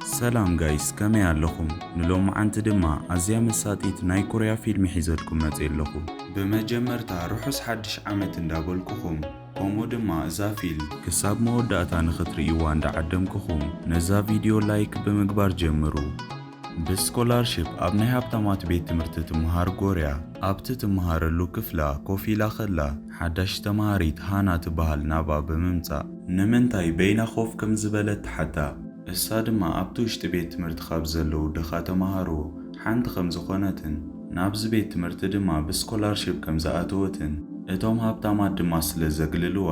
ሰላም ጋይስ፣ ከመይ ኣለኹም? ንሎማዓንቲ ድማ ኣዝያ መሳጢት ናይ ኮርያ ፊልም ሒዘልኩም መጽየ ኣለኹ። ብመጀመርታ ርሑስ ሓድሽ ዓመት እንዳበልኩኹም፣ ከምኡ ድማ እዛ ፊልም ክሳብ መወዳእታ ንኽትርእይዋ እንዳዓደምኩኹም፣ ነዛ ቪድዮ ላይክ ብምግባር ጀምሩ። ብስኮላርሺፕ ኣብ ናይ ሃብታማት ቤት ትምህርቲ ትምሃር ጎርያ፣ ኣብቲ ትምሃረሉ ክፍላ ኮፍ ኢላ ኸላ፣ ሓዳሽ ተምሃሪት ሃና ትበሃል ናባ ብምምጻእ፣ ንምንታይ በይና ኮፍ ከም ዝበለት ትሓታ። እሳ ድማ ኣብቲ ውሽጢ ቤት ትምህርቲ ካብ ዘለዉ ድኻ ተምሃሮ ሓንቲ ከም ዝኾነትን፣ ናብዚ ቤት ትምህርቲ ድማ ብስኮላርሺፕ ከም ዝኣተወትን፣ እቶም ሃብታማት ድማ ስለ ዘግልልዋ፣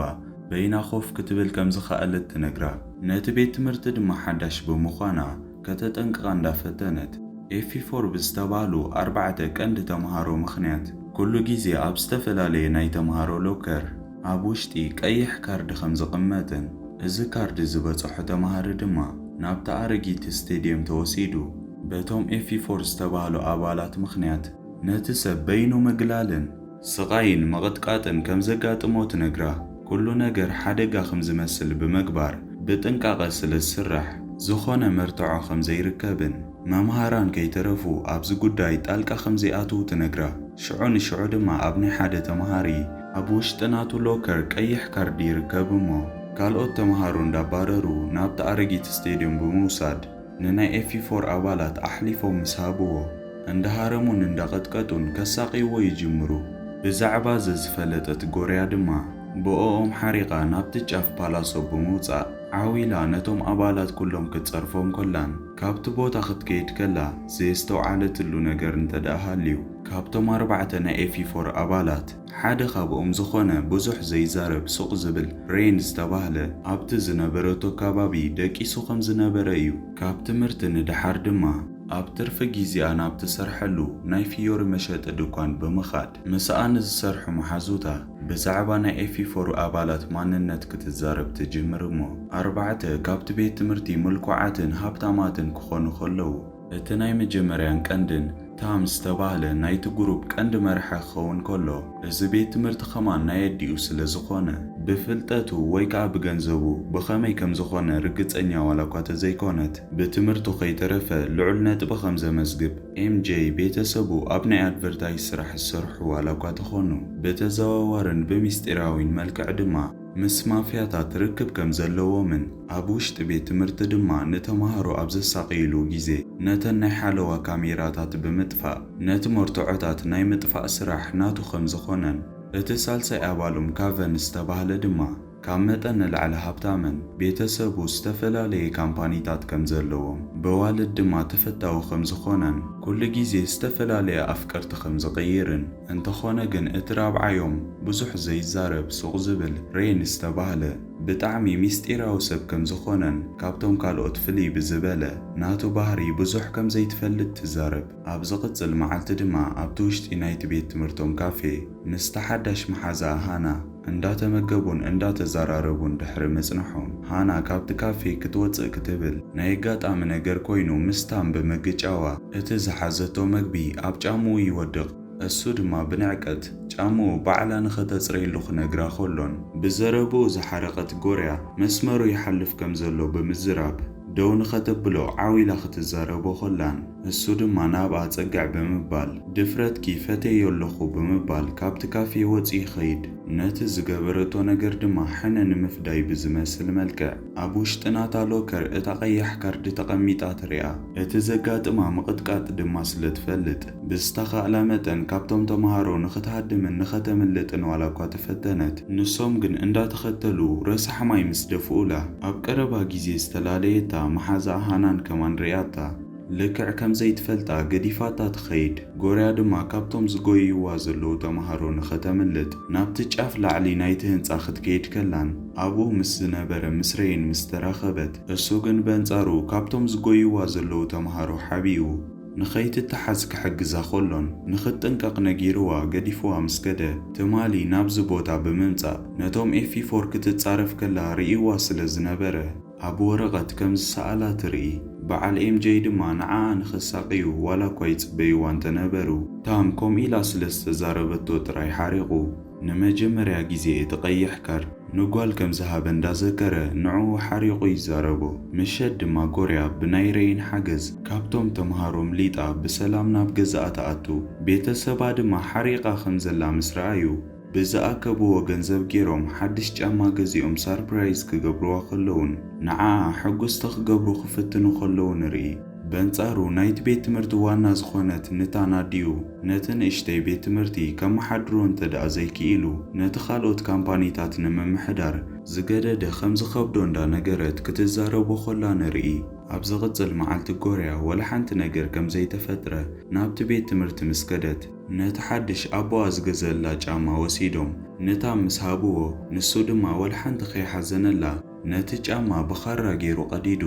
በይና ኮፍ ክትብል ከም ዝኸኣለት ትነግራ። ነቲ ቤት ትምህርቲ ድማ ሓዳሽ ብምዃና፣ ከተጠንቅቓ እንዳፈተነት፣ ኤፊ ፎር ብዝተባህሉ ኣርባዕተ ቀንዲ ተምሃሮ ምኽንያት፣ ኩሉ ግዜ ኣብ ዝተፈላለየ ናይ ተምሃሮ ሎከር ኣብ ውሽጢ ቀይሕ ካርድ ከም ዝቕመጥን፣ እዚ ካርድ ዝበጽሖ ተምሃሪ ድማ ናብቲ ኣረጊት ስቴድየም ተወሲዱ፣ በቶም ኤፊ ፎር ዝተባህሉ ኣባላት ምኽንያት፣ ነቲ ሰብ በይኑ ምግላልን ስቓይን ምቕጥቃጥን ከም ዘጋጥሞ ትነግራ። ኩሉ ነገር ሓደጋ ከም ዝመስል ብምግባር ብጥንቃቐ ስለ ዝስራሕ፣ ዝኾነ መርትዖ ከም ዘይርከብን መምሃራን ከይተረፉ ኣብዚ ጉዳይ ጣልቃ ከም ዘይኣትዉ ትነግራ። ሽዑ ንሽዑ ድማ ኣብ ናይ ሓደ ተምሃሪ ኣብ ውሽጢ ናቱ ሎከር ቀይሕ ካርድ ይርከብ እሞ፣ ካልኦት ተምሃሮ እንዳባረሩ ናብቲ ኣረጊት ስቴድዮም ብምውሳድ፣ ንናይ ኤፊ ፎር ኣባላት ኣሕሊፎም ምስ ሃብዎ፣ እንዳሃረሙን እንዳቐጥቀጡን ከሳቕይዎ ይጅምሩ። ብዛዕባ እዚ ዝፈለጠት ጎርያ ድማ፣ ብኦኦም ሓሪቓ ናብቲ ጫፍ ፓላሶ ብምውጻእ፣ ዓው ኢላ ነቶም ኣባላት ኩሎም ክትጸርፎም ከላን፣ ካብቲ ቦታ ክትከይድ ከላ፣ ዘየስተውዓለትሉ ነገር እንተ ደኣ ሃልዩ፣ ካብቶም ኣርባዕተ ናይ ኤፊ ፎር ኣባላት፣ ሓደ ካብኦም ዝኾነ ብዙሕ ዘይዛረብ ሱቕ ዝብል ሬን ዝተባህለ፣ ኣብቲ ዝነበረቶ ከባቢ ደቂሱ ከም ዝነበረ እዩ። ካብ ትምህርቲ ንደሓር ድማ፣ ኣብ ትርፊ ግዜኣ ናብ ትሰርሐሉ ናይ ፍዮሪ መሸጢ ድኳን ብምኻድ፣ ምስኣ ንዝሰርሑ መሓዙታ ብዛዕባ ናይ ኤፊ ፎር ኣባላት ማንነት ክትዛረብ ትጅምር እሞ፣ ኣርባዕተ ካብቲ ቤት ትምህርቲ ምልኩዓትን ሃብታማትን ክኾኑ ከለዉ፣ እቲ ናይ መጀመርያን ቀንድን ታም ዝተባህለ ናይቲ ግሩፕ ቀንዲ መራሒ ክኸውን ከሎ፣ እዚ ቤት ትምህርቲ ከማን ናይ ኣዲኡ ስለ ዝኾነ፣ ብፍልጠቱ ወይ ከኣ ብገንዘቡ ብኸመይ ከም ዝኾነ ርግጸኛ ዋላ እኳ ተዘይኮነት፣ ብትምህርቱ ከይተረፈ ልዑል ነጥቢ ከም ዘመዝግብ፣ ኤም ጄይ ቤተሰቡ ኣብ ናይ ኣድቨርታይዝ ስራሕ ዝሰርሑ ዋላ እኳ ተኾኑ፣ ብተዘዋዋርን ብምስጢራዊን መልክዕ ድማ ምስ ማፍያታት ርክብ ከም ዘለዎምን፣ ኣብ ውሽጢ ቤት ትምህርቲ ድማ ንተምሃሮ ኣብ ዘሳቕይሉ ግዜ ነተን ናይ ሓለዋ ካሜራታት ብምጥፋእ፣ ነቲ መርትዖታት ናይ ምጥፋእ ስራሕ ናቱ ከም ዝኾነን፣ እቲ ሳልሳይ ኣባሎም ካቨን ዝተባህለ ድማ ካብ መጠን ንላዕሊ ሃብታምን ቤተሰቡ ዝተፈላለየ ካምፓኒታት ከም ዘለዎም፣ ብዋልድ ድማ ተፈታዊ ከም ዝኾነን፣ ኩሉ ግዜ ዝተፈላለየ ኣፍቀርቲ ከም ዝቕይርን፣ እንተኾነ ግን እቲ ራብዓዮም ብዙሕ ዘይዛረብ ሱቕ ዝብል ሬን ዝተባህለ ብጣዕሚ ሚስጢራዊ ሰብ ከም ዝኾነን፣ ካብቶም ካልኦት ፍልይ ብዝበለ ናቱ ባህሪ ብዙሕ ከም ዘይትፈልጥ ትዛረብ። ኣብ ዝቕጽል መዓልቲ ድማ ኣብቲ ውሽጢ ናይቲ ቤት ትምህርቶም ካፌ ምስታ ሓዳሽ መሓዛኣ ሃና እንዳተመገቡን እንዳተዘራረቡን ድሕሪ ምጽንሖም፣ ሃና ካብቲ ካፌ ክትወጽእ ክትብል ናይ ኣጋጣሚ ነገር ኮይኑ ምስ ታም ብምግጫዋ፣ እቲ ዝሓዘቶ መግቢ ኣብ ጫምኡ ይወድቕ። እሱ ድማ ብንዕቀት ጫምኡ ባዕላ ንኸተጽርየሉ ክነግራ ከሎን፣ ብዘረብኡ ዝሓረቐት ጎርያ መስመሩ ይሓልፍ ከም ዘሎ ብምዝራብ፣ ደው ንኸተብሎ ዓው ኢላ ክትዛረቦ ከላን፣ እሱ ድማ ናብኣ ጸግዕ ብምባል፣ "ድፍረትኪ ፈትየዮ ኣለኹ" ብምባል ካብቲ ካፌ ወጺኡ ይኸይድ። ነቲ ዝገበረቶ ነገር ድማ ሕነ ንምፍዳይ ብዝመስል መልክዕ፣ ኣብ ውሽጢ ናታ ሎከር እታ ቀያሕ ካርድ ተቐሚጣ ትሪኣ። እቲ ዘጋጥማ ምቕጥቃጥ ድማ ስለ ትፈልጥ፣ ብዝተኻእላ መጠን ካብቶም ተምሃሮ ንኽትሃድምን ንኸተምልጥን ዋላ እኳ ተፈተነት፣ ንሶም ግን እንዳተኸተሉ ረሳሕ ማይ ምስ ደፍኡላ፣ ኣብ ቀረባ ግዜ ዝተላለየታ መሓዛኣ ሃናን ከማን ሪኣታ። ልክዕ ከም ዘይትፈልጣ ገዲፋታ ትኸይድ። ጎርያ ድማ ካብቶም ዝጎይዋ ዘለዉ ተምሃሮ ንኸተምልጥ ናብቲ ጫፍ ላዕሊ ናይቲ ህንጻ ክትከይድ ከላን፣ ኣብኡ ምስ ዝነበረ ምስ ሬን ምስ ተራኸበት፣ እሱ ግን በንጻሩ ካብቶም ዝጎይዋ ዘለዉ ተምሃሮ ሓቢኡ ንኸይትተሓዝ ክሕግዛ ከሎን፣ ንኽትጥንቀቕ ነጊርዋ ገዲፍዋ ምስ ከደ፣ ትማሊ ናብዚ ቦታ ብምምጻእ ነቶም ኤፊ ፎር ክትጻረፍ ከላ ርእይዋ ስለ ዝነበረ፣ ኣብ ወረቐት ከም ዝሰኣላ ትርኢ። በዓል ኤም ጄይ ድማ ንዓኣ ንኸሳቕዩ ዋላ እኳ ይጽበይዋ እንተነበሩ፣ ታም ከምኡ ኢላ ስለ ዝተዛረበቶ ጥራይ ሓሪቑ። ንመጀመርያ ግዜ እቲ ቀይሕ ካርድ ንጓል ከም ዝሃበ እንዳዘከረ ንዕኡ ሓሪቑ ይዛረቦ። ምሸት ድማ ጎርያ ብናይ ሬይን ሓገዝ ካብቶም ተምሃሮ ምሊጣ ብሰላም ናብ ገዛኣ ትኣቱ። ቤተሰባ ድማ ሓሪቓ ከም ዘላ ምስ ረኣዩ ብዝኣከብዎ ገንዘብ ገይሮም ሓድሽ ጫማ ገዚኦም ሳርፕራይዝ ክገብርዋ ከለውን ንዓኣ ሕጉስቲ ክገብሩ ክፍትኑ ከለዉ ንርኢ። በንጻሩ ናይቲ ቤት ትምህርቲ ዋና ዝኾነት ንታን ኣዲኡ ነቲ ንእሽተይ ቤት ትምህርቲ ከመሓድሮ እንተ ደኣ ዘይክኢሉ ነቲ ካልኦት ካምፓኒታት ንምምሕዳር ዝገደደ ከም ዝኸብዶ እንዳነገረት ክትዛረቦ ከላ ንርኢ። ኣብ ዝቕጽል መዓልቲ ጎርያ ወላ ሓንቲ ነገር ከም ዘይተፈጥረ ናብቲ ቤት ትምህርቲ ምስ ከደት ነቲ ሓድሽ ኣቦኣ ዝገዘላ ጫማ ወሲዶም ንታም ምስ ሃብዎ ንሱ ድማ ወላ ሓንቲ ከይሓዘነላ ነቲ ጫማ ብኻራ ገይሩ ቀዲዱ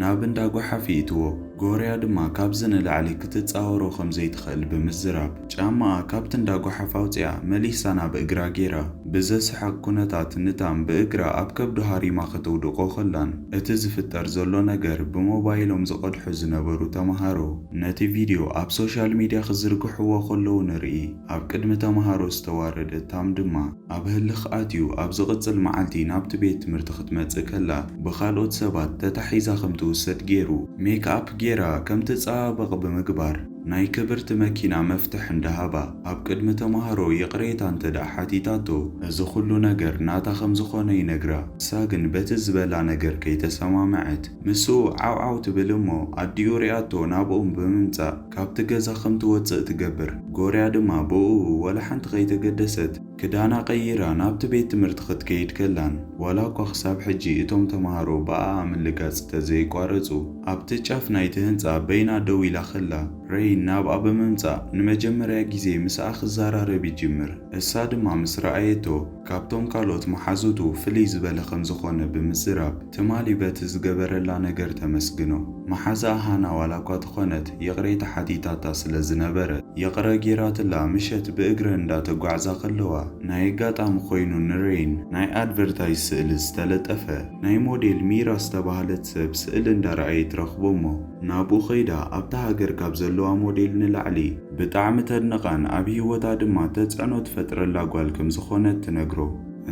ናብ እንዳ ጓሓፍ ይእትዎ። ጎርያ ድማ ካብዚ ንላዕሊ ክትጻወሮ ከም ዘይትኽእል ብምዝራብ ጫማኣ ካብቲ እንዳ ጓሓፍ ኣውጺኣ መሊሳ ናብ እግራ ገይራ ብዘስሕቕ ኩነታት ንታም ብእግራ ኣብ ከብዱ ሃሪማ ክትውድቖ ከላን እቲ ዝፍጠር ዘሎ ነገር ብሞባይሎም ዝቐድሑ ዝነበሩ ተምሃሮ ነቲ ቪድዮ ኣብ ሶሻል ሚድያ ክዝርግሕዎ ከለዉ ንርኢ። ኣብ ቅድሚ ተምሃሮ ዝተዋረደ ታም ድማ ኣብ ህልኽ ኣትዩ ኣብ ዝቕጽል መዓልቲ ናብቲ ቤት ትምህርቲ ክትመጽእ ከላ ብኻልኦት ሰባት ተታሒዛ ከም ትውሰድ ገይሩ ሜክኣፕ ገይራ ከም ትጸባበቕ ብምግባር ናይ ክብርቲ መኪና መፍትሕ እንዳሃባ ኣብ ቅድሚ ተምሃሮ ይቕሬታ እንተ ደኣ ሓቲታቶ እዚ ኩሉ ነገር ናታ ከም ዝኾነ ይነግራ። ንሳ ግን በቲ ዝበላ ነገር ከይተሰማምዐት ምስኡ ዓውዓው ትብል እሞ ኣዲኡ ሪኣቶ ናብኦም ብምምጻእ ካብቲ ገዛ ከም ትወጽእ ትገብር። ጎርያ ድማ ብእኡ ወላ ሓንቲ ከይተገደሰት ክዳና ቀይራ ናብቲ ቤት ትምህርቲ ክትከይድ ከላን ዋላ እኳ ክሳብ ሕጂ እቶም ተምሃሮ ብኣኣ ምልጋጽ ተዘይቋረጹ ኣብቲ ጫፍ ናይቲ ህንጻ በይና ደው ኢላ ከላ ሬይን ናብኣ ብምምጻእ ንመጀመርያ ግዜ ምስኣ ክዘራረብ ይጅምር። እሳ ድማ ምስ ረኣየቶ ካብቶም ካልኦት መሓዙቱ ፍልይ ዝበለ ከም ዝኾነ ብምዝራብ ትማሊ በቲ ዝገበረላ ነገር ተመስግኖ። መሓዛኣ ሃና ዋላ እኳ ተኾነት ይቕሬታ ሓቲታታ ስለ ዝነበረት ይቕረ ጌራትላ ምሸት ብእግረን እንዳተጓዕዛ ከለዋ ናይ ኣጋጣሚ ኮይኑ ንሬይን ናይ ኣድቨርታይዝ ስእሊ ዝተለጠፈ ናይ ሞዴል ሚራ ዝተባህለት ሰብ ስእሊ እንዳረኣየት ትረኽቦ እሞ ናብኡ ኸይዳ ኣብታ ሃገር ካብ ዘለዋ ሞዴል ንላዕሊ ብጣዕሚ ተድንቓን ኣብ ህይወታ ድማ ተጽዕኖ ትፈጥረላ ጓል ከም ዝኾነት ትነግሮ።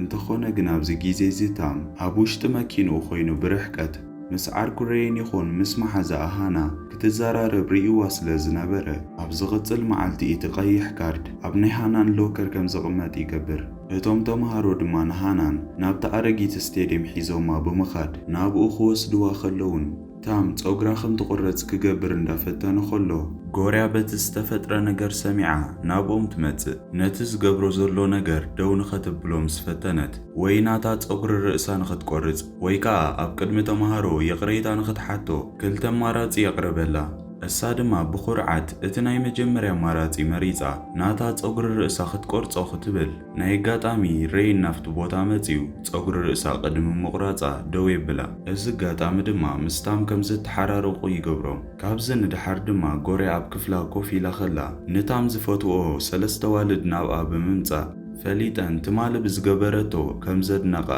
እንተኾነ ግን ኣብዚ ግዜ እዚ ታም ኣብ ውሽጢ መኪንኡ ኮይኑ ብርሕቀት ምስ ዓርኩ ሬይን ይኹን ምስ መሓዛኣ ሃና ክትዘራረብ ርእይዋ ስለ ዝነበረ ኣብ ዝቕጽል መዓልቲ እቲ ቀይሕ ካርድ ኣብ ናይ ሃናን ሎከር ከም ዝቕመጥ ይገብር። እቶም ተምሃሮ ድማ ንሃናን ናብቲ ኣረጊት ስቴድየም ሒዞማ ብምኻድ ናብኡ ክወስድዋ ከለውን ታም ጸጉራ ከም ትቑረጽ ክገብር እንዳፈተነ ከሎ ጎርያ በቲ ዝተፈጥረ ነገር ሰሚዓ ናብኦም ትመጽእ። ነቲ ዝገብሮ ዘሎ ነገር ደው ንኸትብሎ ምስ ፈተነት ወይ ናታ ጸጉሪ ርእሳ ንኽትቆርጽ ወይ ከኣ ኣብ ቅድሚ ተምሃሮ ይቕሬታ ንኽትሓቶ ክልተ ኣማራጺ የቕረበላ። እሳ ድማ ብኹርዓት እቲ ናይ መጀመርያ ኣማራጺ መሪጻ ናታ ጸጉሪ ርእሳ ክትቆርጾ ክትብል ናይ ኣጋጣሚ ሬይን ናብቲ ቦታ መጺኡ ጸጉሪ ርእሳ ቅድሚ ምቑራጻ ደው የብላ። እዚ ኣጋጣሚ ድማ ምስ ታም ከም ዝተሓራረቑ ይገብሮም። ካብዚ ንደሓር ድማ ጎርያ ኣብ ክፍላ ኮፍ ኢላ ከላ ንታም ዝፈትዎ ሰለስተ ኣዋልድ ናብኣ ብምምጻእ ፈሊጠን ትማሊ ብዝገበረቶ ከም ዘድነቓ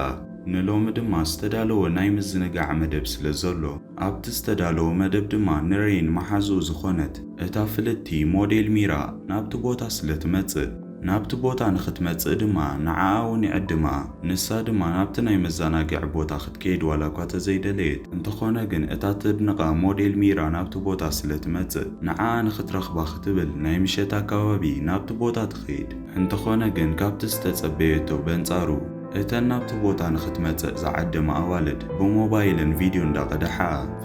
ንሎሚ ድማ ዝተዳለወ ናይ ምዝንጋዕ መደብ ስለ ዘሎ ኣብቲ ዝተዳለወ መደብ ድማ ንሬይን መሓዝኡ ዝኾነት እታ ፍልጥቲ ሞዴል ሚራ ናብቲ ቦታ ስለ ትመጽእ ናብቲ ቦታ ንኽትመጽእ ድማ ንዓኣ እውን ይዕድማ። ንሳ ድማ ናብቲ ናይ መዘናግዒ ቦታ ክትከይድ ዋላ እኳ ተዘይደለየት እንተኾነ ግን እታ ተድንቓ ሞዴል ሚራ ናብቲ ቦታ ስለ ትመጽእ ንዓኣ ንኽትረኽባ ክትብል ናይ ምሸት ኣከባቢ ናብቲ ቦታ ትኸይድ። እንተኾነ ግን ካብቲ ዝተጸበየቶ በንጻሩ እተን ናብቲ ቦታ ንኽትመጽእ ዝዓደማ ኣዋልድ ብሞባይለን ቪድዮ እንዳቐድሓ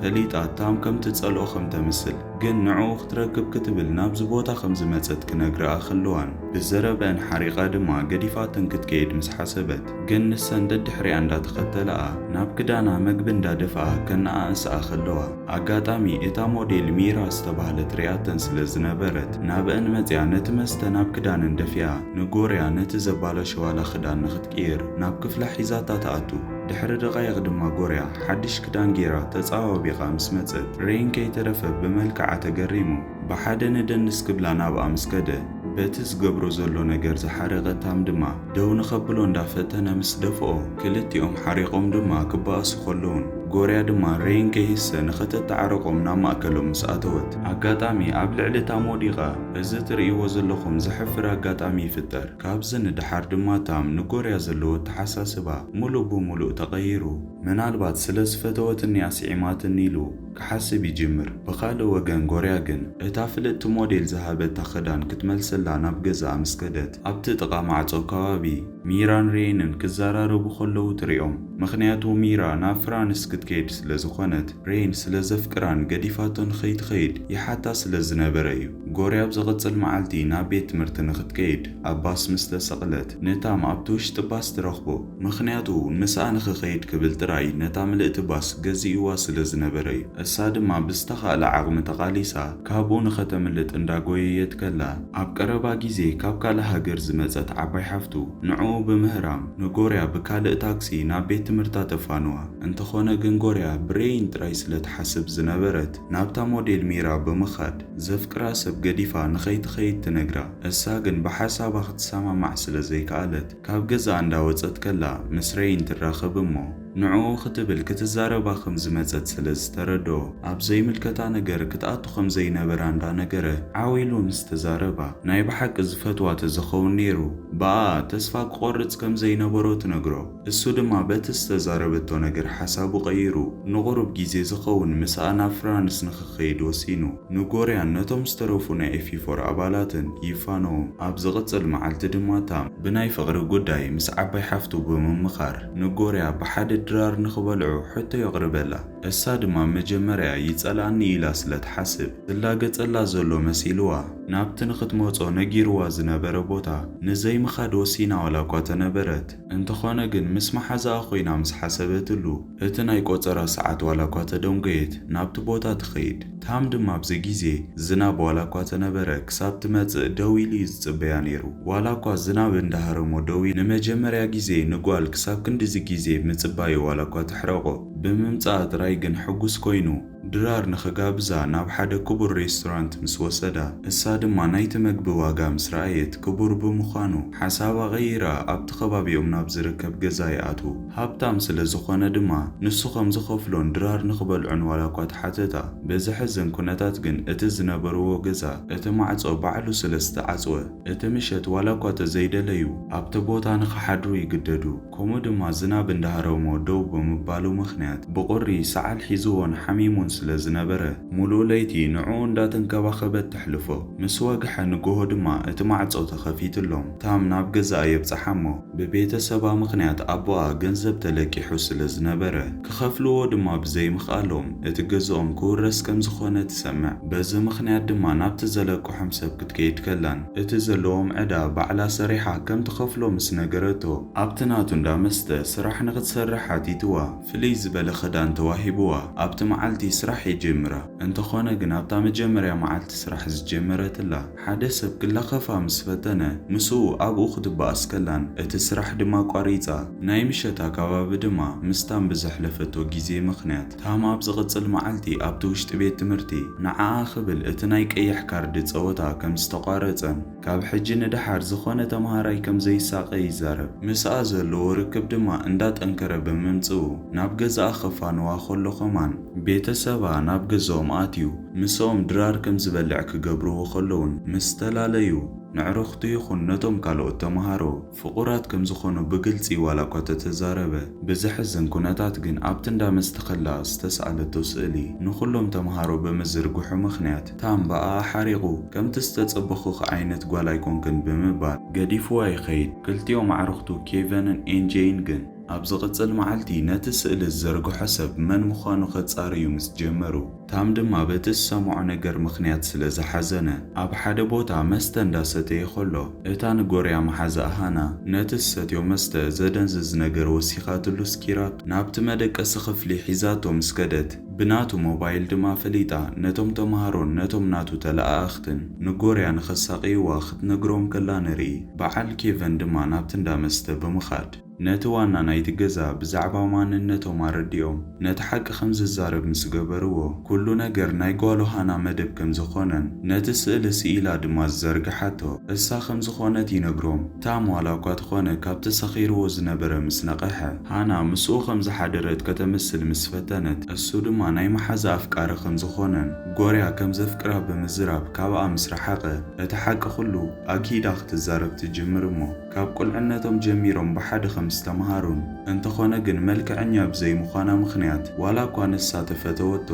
ፈሊጣ ታም ከም ትጸልኦ ከም ተምስል ግን ንዕኡ ክትረክብ ክትብል ናብዚ ቦታ ከም ዝመጸት ክነግርኣ ከለዋን ብዘረበአን ሓሪቓ ድማ ገዲፋተን ክትከይድ ምስ ሓሰበት ግን ንሰን ደድሕሪኣ እንዳተኸተለኣ ናብ ክዳና መግቢ እንዳደፍኣ ከነኣእስኣ ከለዋ ኣጋጣሚ እታ ሞዴል ሚራ ዝተባህለት ሪኣተን ስለ ዝነበረት ናብአን መጺኣ ነቲ መስተ ናብ ክዳነን ደፊኣ ንጎርያ ነቲ ዘባላሸዋላ ክዳን ንኽትቅይር ናብ ክፍላ ሒዛታ ትኣቱ። ድሕሪ ደቓይቕ ድማ ጎርያ ሓድሽ ክዳን ጌራ ተጸባቢቓ ምስ መጸት ሬይን ከይተረፈ ብመልክዓ ተገሪሙ ብሓደ ንደንስ ክብላ ናብኣ ምስ ከደ በቲ ዝገብሮ ዘሎ ነገር ዝሓረቐ ታም ድማ ደው ንኸብሎ እንዳፈተነ ምስ ደፍኦ ክልቲኦም ሓሪቖም ድማ ክበኣሱ ከለውን ጎርያ ድማ ሬይን ከይህሰ ንኸተተዓርቖም ናብ ማእከሎም ምስ ኣተወት። ኣጋጣሚ ኣብ ልዕሊ ታም ወዲቓ፣ እዚ ትርእይዎ ዘለኹም ዘሕፍር ኣጋጣሚ ይፍጠር። ካብዚ ንደሓር ድማ ታም ንጎርያ ዘለዎ ኣተሓሳስባ ሙሉእ ብሙሉእ ተቐይሩ። ምናልባት ስለ ዝፈተወትኒ ኣስዒማትኒ ኢሉ ክሓስብ ይጅምር። ብኻልእ ወገን ጎርያ ግን እታ ፍልጥቲ ሞዴል ዝሃበታ ክዳን ክትመልሰላ ናብ ገዛኣ ምስ ከደት፣ ኣብቲ ጥቓ ማዕጾ ከባቢ ሚራን ሬይንን ክዘራረቡ ከለዉ ትሪኦም። ምኽንያቱ ሚራ ናብ ፍራንስ ክትከይድ ስለ ዝኾነት፣ ሬይን ስለ ዘፍቅራን ገዲፋቶ ንኸይትኸይድ ይሓታ ስለ ዝነበረ እዩ። ጎርያ ኣብ ዝቕጽል መዓልቲ ናብ ቤት ትምህርቲ ንኽትከይድ ኣብ ባስ ምስ ተሰቕለት፣ ንታም ኣብቲ ውሽጢ ባስ ትረኽቦ። ምኽንያቱ ምስኣ ንኽኸይድ ክብል ጥራይ ነታ ምልእቲ ባስ ገዚእዋ ስለ ዝነበረ እዩ። እሳ ድማ ብዝተኻእለ ዓቕሚ ተቓሊሳ ካብኡ ንኸተምልጥ እንዳጎየየት ከላ፣ ኣብ ቀረባ ግዜ ካብ ካልእ ሃገር ዝመጸት ዓባይ ሓፍቱ ንዕኡ ብምህራም ንጎርያ ብካልእ ታክሲ ናብ ቤት ትምህርታ ተፋንዋ። እንተኾነ ግን ጎርያ ብሬይን ጥራይ ስለ ትሓስብ ዝነበረት ናብታ ሞዴል ሚራ ብምኻድ ዘፍቅራ ሰብ ገዲፋ ንኸይትኸይድ ትነግራ። እሳ ግን ብሓሳባ ክትሰማማዕ ስለ ዘይከኣለት ካብ ገዛኣ እንዳወጸት ከላ ምስ ሬይን ትራኸብ እሞ ንዕኡ ክትብል ክትዛረባ ከም ዝመጸት ስለ ዝተረድኦ፣ ኣብ ዘይምልከታ ነገር ክትኣቱ ከም ዘይነበራ እንዳነገረ ዓው ኢሉ ምስ ተዛረባ፣ ናይ ብሓቂ ዝፈትዋ ተዝኸውን ነይሩ ብኣኣ ተስፋ ክቖርጽ ከም ዘይነበሮ ትነግሮ። እሱ ድማ በቲ ዝተዛረበቶ ነገር ሓሳቡ ቀይሩ ንቑሩብ ግዜ ዝኸውን ምስኣ ናብ ፍራንስ ንኽኸይድ ወሲኑ። ንጎርያን ነቶም ዝተረፉ ናይ ኤፍ ኢ ፎር ኣባላትን ይፋነዎም። ኣብ ዝቕጽል መዓልቲ ድማ ታም ብናይ ፍቕሪ ጉዳይ ምስ ዓባይ ሓፍቱ ብምምኻር ንጎርያ ብሓደ ድራር ንኽበልዑ ሕቶ የቕርበላ። እሳ ድማ መጀመርያ ይጸልኣኒ ኢላ ስለ ትሓስብ ዝላገጸላ ዘሎ መሲልዋ ናብቲ ንኽትመጾ ነጊርዋ ዝነበረ ቦታ ንዘይምኻድ ወሲና ዋላ እኳ ተነበረት። እንተኾነ ግን ምስ መሓዛኣ ኮይና ምስ ሓሰበትሉ እቲ ናይ ቆጸራ ሰዓት ዋላ እኳ ተደንጎየት ናብቲ ቦታ ትኸይድ። ታም ድማ ኣብዚ ግዜ ዝናብ ዋላ እኳ ተነበረ ክሳብ ትመጽእ ደው ኢሉ እዩ ዝጽበያ ነይሩ። ዋላ እኳ ዝናብ እንዳሃረሞ ደው ኢሉ ንመጀመርያ ግዜ ንጓል ክሳብ ክንድዚ ግዜ ምጽባዩ ዋላ እኳ ተሕረቆ። ብምምጻኣ ጥራይ ግን ሕጉስ ኮይኑ ድራር ንኽጋብዛ ናብ ሓደ ክቡር ሬስቶራንት ምስ ወሰዳ፣ እሳ ድማ ናይቲ መግቢ ዋጋ ምስ ረኣየት ክቡር ብምዃኑ ሓሳባ ቀይራ ኣብቲ ከባቢኦም ናብ ዝርከብ ገዛ ይኣትዉ። ሃብታም ስለ ዝኾነ ድማ ንሱ ከም ዝኸፍሎን ድራር ንኽበልዑን ዋላ እኳ ተሓተታ። ብዘሕዝን ኩነታት ግን እቲ ዝነበርዎ ገዛ እቲ ማዕጾ ባዕሉ ስለ ዝተዓጽወ እቲ ምሸት ዋላ እኳ ተዘይደለዩ ኣብቲ ቦታ ንኽሓድሩ ይግደዱ። ከምኡ ድማ ዝናብ እንዳሃረሞ ደው ብምባሉ ምኽንያት ብቑሪ ሰዓል ሒዝዎን ሓሚሙን ስለ ዝነበረ፣ ሙሉእ ለይቲ ንዕኡ እንዳተንከባኸበት ተሕልፎ። ምስ ወግሐ ንግሆ ድማ እቲ ማዕጾ ተኸፊትሎም። ታም ናብ ገዛኣ የብጽሓ እሞ፣ ብቤተሰባ ምኽንያት ኣቦኣ ገንዘብ ተለቂሑ ስለ ዝነበረ፣ ክኸፍልዎ ድማ ብዘይምኽኣሎም፣ እቲ ገዝኦም ክውረስ ከም ዝኾነ ትሰምዕ። በዚ ምኽንያት ድማ ናብቲ ዘለቅሖም ሰብ ክትከይድ ከላን፣ እቲ ዘለዎም ዕዳ ባዕላ ሰሪሓ ከም ትኸፍሎ ምስ ነገረቶ፣ ኣብቲ ናቱ እንዳ መስተ ስራሕ ንኽትሰርሕ ሓቲትዋ። ፍልይ ዝበለ ክዳን ተዋሂብዋ፣ ኣብቲ መዓልቲ ስራሕ ይጅምራ። እንተኾነ ግን ኣብታ መጀመርያ መዓልቲ ስራሕ ዝጀመረትላ፣ ሓደ ሰብ ክላኸፋ ምስ ፈተነ፣ ምስኡ ኣብኡ ክትበኣስ ከላን፣ እቲ ስራሕ ድማ ኣቋሪጻ። ናይ ምሸት ኣከባቢ ድማ ምስታን ብዘሕለፈቶ ግዜ ምኽንያት፣ ታም ኣብ ዝቕጽል መዓልቲ ኣብቲ ውሽጢ ቤት ትምህርቲ ንዓኣ ክብል እቲ ናይ ቀይሕ ካርድ ጸወታ ከም ዝተቋረጸን፣ ካብ ሕጂ ንደሓር ዝኾነ ተመሃራይ ከም ዘይሳቐ ይዛረብ። ምስኣ ዘለዎ ርክብ ድማ እንዳጠንከረ ብምምጽኡ፣ ናብ ገዛኣ ከፋንዋ ከሎ ከማን፣ ቤተሰባ ናብ ገዛኦም ኣትዩ፣ ምስኦም ድራር ከም ዝበልዕ ክገብርዎ ከለውን ምስ ተላለዩ፣ ነዕርኽቱ ይኹን ነቶም ካልኦት ተመሃሮ ፍቑራት ከም ዝኾኑ ብግልጺ ዋላ እኳ ተተዛረበ፣ ብዘሕዝን ኩነታት ግን ኣብቲ እንዳ መስተ ከላ ዝተስኣለቶ ስእሊ ንኹሎም ተመሃሮ ብምዝርግሑ ምኽንያት፣ ታም ብኣኣ ሓሪቑ፣ ከምቲ ዝተጸበኹኺ ዓይነት ጓል ኣይኮንክን ብምባል ገዲፍዋ ይኸይድ። ክልቲኦም ኣዕርኽቱ ኬቨንን ኤንጄይን ግን ኣብ ዝቕጽል መዓልቲ ነቲ ስእሊ ዝዘርግሖ ሰብ መን ምዃኑ ከጻርዩ ምስ ጀመሩ፣ ታም ድማ በቲ ዝሰምዖ ነገር ምኽንያት ስለ ዝሓዘነ፣ ኣብ ሓደ ቦታ መስተ እንዳሰተየ ከሎ፣ እታ ንጎርያ መሓዛኣ ሃና ነቲ ዝሰትዮ መስተ ዘደንዝዝ ነገር ወሲኻትሉ ስኪራቶ ናብቲ መደቀሲ ክፍሊ ሒዛቶ ምስ ከደት፣ ብናቱ ሞባይል ድማ ፈሊጣ ነቶም ተመሃሮን ነቶም ናቱ ተለኣኣኽትን ንጎርያ ንኸሳቕይዋ ክትነግሮም ከላ ንርኢ። በዓል ኬቨን ድማ ናብቲ እንዳ መስተ ብምኻድ፣ ነቲ ዋና ናይቲ ገዛ ብዛዕባ ማንነቶም ኣረዲኦም፣ ነቲ ሓቂ ከም ዝዛረብ ምስ ገበርዎ፣ ኩሉ ኩሉ ነገር ናይ ጓሉ ሃና መደብ ከም ዝኾነን ነቲ ስእሊ ስኢላ ድማ ዝዘርግሓቶ እሳ ከም ዝኾነት ይነግሮም። ታም ዋላ እኳ ትኾነ ካብቲ ሰኺርዎ ዝነበረ ምስ ነቐሐ፣ ሃና ምስኡ ከም ዝሓደረት ከተምስል ምስ ፈተነት፣ እሱ ድማ ናይ መሓዛ ኣፍቃሪ ከም ዝኾነን ጎርያ ከም ዘፍቅራ ብምዝራብ ካብኣ ምስ ረሓቐ፣ እቲ ሓቂ ኩሉ ኣግሂዳ ክትዛረብ ትጅምር እሞ፣ ካብ ቁልዕነቶም ጀሚሮም ብሓደ ከም ዝተምሃሩን፣ እንተኾነ ግን መልክዐኛ ብዘይምዃና ምኽንያት ዋላ እኳ ንሳ ተፈተወቶ፣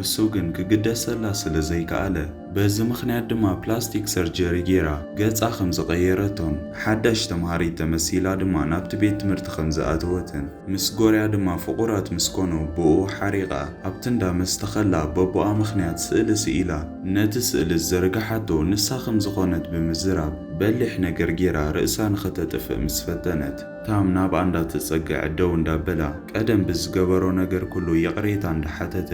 እሱ ግን ክግደሰላ ስለ ዘይከኣለ፣ በዚ ምኽንያት ድማ ፕላስቲክ ሰርጀሪ ጌራ ገጻ ከም ዝቐየረቶን ሓዳሽ ተምሃሪት ተመሲላ ድማ ናብቲ ቤት ትምህርቲ ከም ዝኣተወትን ምስ ጎርያ ድማ ፍቑራት ምስ ኮኑ ብኡ ሓሪቓ ኣብቲ እንዳ መስተ ከላ በቦኣ ምኽንያት ስእሊ ስኢላ ነቲ ስእሊ ዝዘርግሓቶ ንሳ ከም ዝኾነት ብምዝራብ በሊሕ ነገር ጌራ ርእሳ ንኸተጥፍእ ምስ ፈተነት ታም ናብኣ እንዳተጸግዐ ደው እንዳበላ ቀደም ብዝገበሮ ነገር ኩሉ ይቕሬታ እንዳሓተተ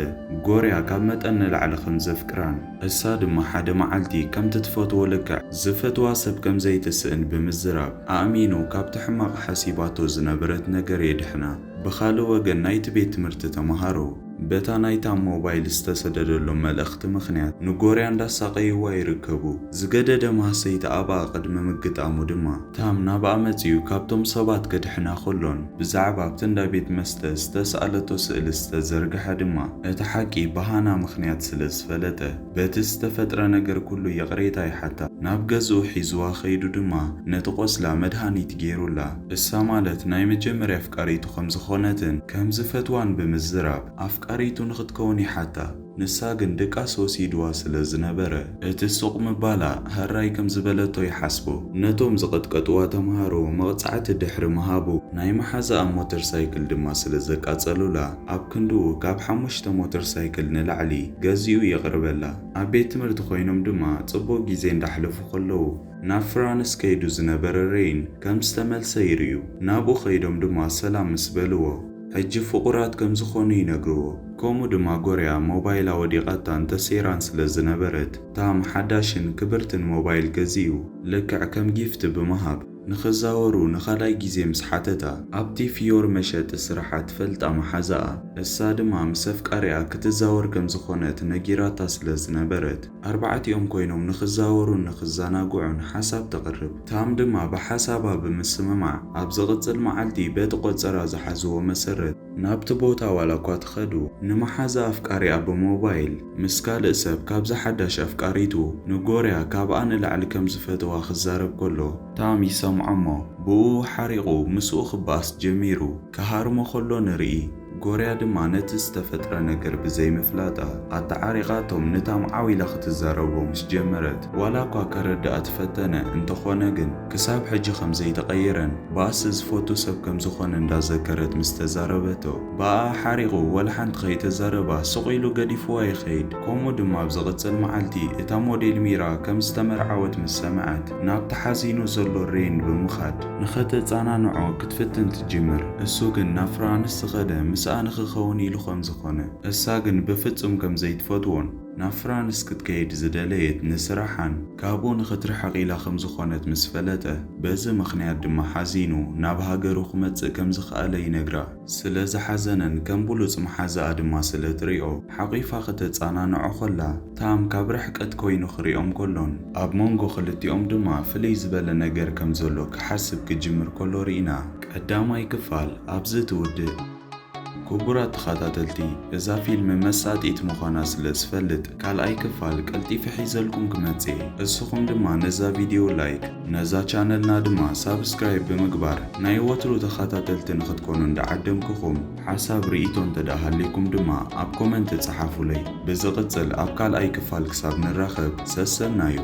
ጎርያ ካብ መጠን ንላዕሊ ከም ዘፍቅራን እሳ ድማ ሓደ መዓልቲ ከምቲ ትፈትዎ ልክዕ ዝፈትዋ ሰብ ከም ዘይትስእን ብምዝራብ ኣእሚኑ ካብቲ ሕማቕ ሓሲባቶ ዝነበረት ነገር የድሕና። ብኻልእ ወገን ናይቲ ቤት ትምህርቲ ተምሃሮ በታ ናይታ ሞባይል ዝተሰደደሎም መልእኽቲ ምኽንያት ንጎርያ እንዳሳቐይዋ ይርከቡ። ዝገደደ ማህሰይቲ ኣብኣ ቅድሚ ምግጣሙ ድማ ታም ናብኣ መጺኡ ካብቶም ሰባት ከድሕና ከሎን ብዛዕባ ኣብቲ እንዳ ቤት መስተ ዝተስኣለቶ ስእሊ ዝተዘርግሐ ድማ እቲ ሓቂ ብሃና ምኽንያት ስለ ዝፈለጠ በቲ ዝተፈጥረ ነገር ኩሉ ይቕሬታ ይሓታ። ናብ ገዝኡ ሒዝዋ ኸይዱ ድማ ነቲ ቆስላ መድሃኒት ገይሩላ። እሳ ማለት ናይ መጀመርያ ኣፍቃሪቱ ከም ዝኾነትን ከም ዝፈትዋን ብምዝራብ ኣፍቃሪቱ ንኽትከውን ይሓታ። ንሳ ግን ድቃስ ወሲድዋ ስለ ዝነበረ እቲ ሱቕ ምባላ ህራይ ከም ዝበለቶ ይሓስቦ። ነቶም ዝቐጥቀጥዋ ተምሃሮ መቕጻዕቲ ድሕሪ ምሃቡ ናይ መሓዛኣ ሞተር ሳይክል ድማ ስለ ዘቃጸሉላ ኣብ ክንድኡ ካብ ሓሙሽተ ሞተር ሳይክል ንላዕሊ ገዚኡ የቕርበላ። ኣብ ቤት ትምህርቲ ኮይኖም ድማ ጽቡቕ ግዜ እንዳሕለፉ ከለዉ ናብ ፍራንስ ከይዱ ዝነበረ ሬይን ከም ዝተመልሰ ይርእዩ። ናብኡ ከይዶም ድማ ሰላም ምስ በልዎ ሕጂ ፍቑራት ከም ዝኾኑ ይነግርዎ። ከምኡ ድማ ጎርያ ሞባይላ ወዲቓታን ተሰይራን ስለ ዝነበረት ታም ሓዳሽን ክብርትን ሞባይል ገዚኡ ልክዕ ከም ጊፍት ብምሃብ ንኽዛወሩ ንኻልኣይ ግዜ ምስ ሓተታ ኣብቲ ፍዮር መሸጢ ስራሓ ትፈልጣ መሓዛኣ እሳ ድማ ምስ ኣፍቃሪኣ ክትዛወር ከም ዝኾነት ነጊራታ ስለ ዝነበረት ኣርባዕቲኦም ኮይኖም ንኽዛወሩን ንኽዘናግዑን ሓሳብ ተቕርብ። ታም ድማ ብሓሳባ ብምስምማዕ ኣብ ዝቕጽል መዓልቲ በቲ ቆጸራ ዝሓዝዎ መሰረት ናብቲ ቦታ ዋላ እኳ ትኸዱ ንመሓዛ ኣፍቃሪኣ ብሞባይል ምስ ካልእ ሰብ ካብዛ ሓዳሽ ኣፍቃሪቱ ንጎርያ ካብኣ ንላዕሊ ከም ዝፈተዋ ክዛረብ ከሎ ታም ይሰምዖ እሞ ብኡ ሓሪቑ ምስኡ ክበኣስ ጀሚሩ። ክሃርሞ ከሎ ንርኢ። ጎርያ ድማ ነቲ ዝተፈጥረ ነገር ብዘይምፍላጣ ኣተዓሪቓቶም ንታም ዓው ኢላ ክትዛረቦ ምስ ጀመረት ዋላ እኳ ከረድኣ ትፈተነ እንተኾነ ግን ክሳብ ሕጂ ከም ዘይተቐየረን ባእሲ ዝፈቱ ሰብ ከም ዝኾነ እንዳዘከረት ምስ ተዛረበቶ ብኣኣ ሓሪቑ ወላ ሓንቲ ከይተዛረባ ስቕ ኢሉ ገዲፍዋ ይኸይድ። ከምኡ ድማ ኣብ ዝቕጽል መዓልቲ እታ ሞዴል ሚራ ከም ዝተመርዓወት ምስ ሰምዐት ናብቲ ሓዚኑ ዘሎ ሬን ብምኻድ ንኸተጸናንዖ ክትፍትን ትጅምር። እሱ ግን ናብ ፍራንስ ዝኸደ ምስኣ ንኽኸውን ኢሉ ከም ዝኾነ እሳ ግን ብፍጹም ከም ዘይትፈትዎን ናብ ፍራንስ ክትከይድ ዝደለየት ንስራሓን ካብኡ ንኽትርሕቕ ኢላ ከም ዝኾነት ምስ ፈለጠ በዚ ምኽንያት ድማ ሓዚኑ ናብ ሃገሩ ክመጽእ ከም ዝኸኣለ ይነግራ። ስለ ዝሓዘነን ከም ብሉጽ መሓዛኣ ድማ ስለ ትሪኦ ሓቒፋ ከተጸናንዖ ከላ ታም ካብ ርሕቀት ኮይኑ ክሪኦም ከሎን ኣብ መንጎ ክልቲኦም ድማ ፍልይ ዝበለ ነገር ከም ዘሎ ክሓስብ ክጅምር ከሎ ርኢና። ቀዳማይ ክፋል ኣብዚ ትውድእ። ክቡራት ተኸታተልቲ፣ እዛ ፊልም መሳጢት ምዃና ስለ ዝፈልጥ ካልኣይ ክፋል ቀልጢፈ ሒዘልኩም ክመጽእ እየ። እስኹም ድማ ነዛ ቪድዮ ላይክ ነዛ ቻነልና ድማ ሳብስክራይብ ብምግባር ናይ ወትሩ ተኸታተልቲ ንኽትኮኑ እንዳዓደምኩኹም ሓሳብ ርኢቶ እንተ ደኣ ሃልይኩም ድማ ኣብ ኮመንት ጸሓፉለይ። ብዝቕጽል ኣብ ካልኣይ ክፋል ክሳብ ንራኸብ ሰሰናዩ።